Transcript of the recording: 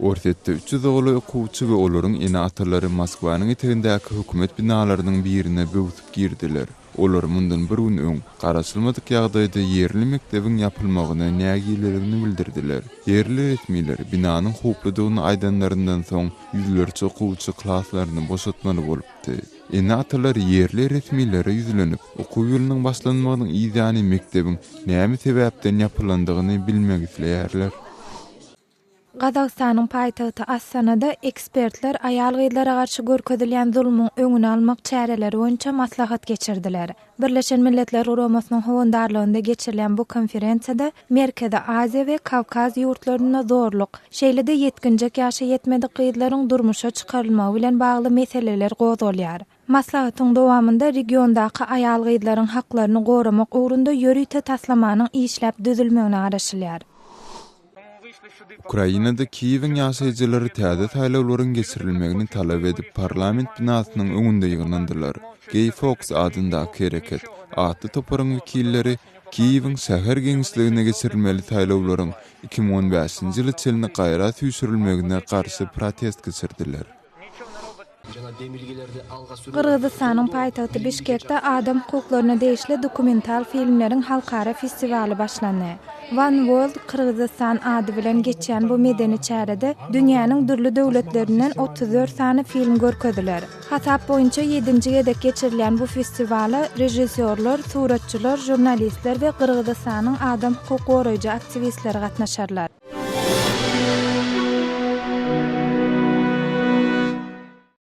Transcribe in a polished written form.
Orsýetde 300 golaý okuwçy we olaryň ene-atalary Moskwanyň etegindäki hökümet binalarynyň birine böwsüp girdiler. Olar mundan bir gün öň, garaşylmadyk ýagdaýda ýerli mekdebiň ýapylmagyna nägileligini bildirdiler. Ýerli resmiler binanyň howpludygyny aýdanlaryndan soň, ýüzlerçe okuwçy klaslaryny boşatmaly bolupdy. Ene-atalar ýerli resmilere ýüzlenip, okuw ýylynyň başlanmagynyň yzýany mekdebiň näme sebäpden ýapylandygyny bilmek isleýärler. Gazagystanyň paýtagty Astanada ekspertler aýal-gyzlara garşy görkezilýän zulmuň öňüni almak çäreleri boýunça maslahat geçirdiler. Birleşen Milletler Guramasynyň howandarlygynda geçirilýän bu konferensiýada Merkezi Aziýa we Kawkaz ýurtlarynda zorluk, şeýle-de ýetginjek ýaşa ýetmedik gyzlaryň durmuşa çykarylmagy bilen bagly meseleler gozgalýar. Maslahatyň dowamynda regiondaky aýal-gyzlaryň haklaryny goramak ugrunda ýörite taslamanyň işläp düzülmegine garaşylýar. Ukrainada Kiýewiň ýaşaýjylary täze saýlawlaryň geçirilmegini talap edip parlament binasynyň öňünde ýygnandylar. Geý Foks adyndaky hereket atly toparyň wekilleri Kiýewiň şäher geňeşligine geçirilmeli saýlawlaryň 2015-nji ýyla çenli gaýra süýşürilmegine garşy protest geçirdiler. Gyrgyzystanyň paýtagty Bişkekde adam hukuklaryna degişli dokumental filmleriň halkara festiwaly başlandy. One World Kyrgyzystan ady bilen geçýän bu medeni çärede dünýäniň dürli döwletlerinden 34 sany film görkeziler. Hasap boýunça ýedinji gezek geçirilýän bu festiwala režissýorlar, suratçylar, žurnalistler we Gyrgyzystanyň adam hukuk goraýjy aktiwistleri gatnaşarlar.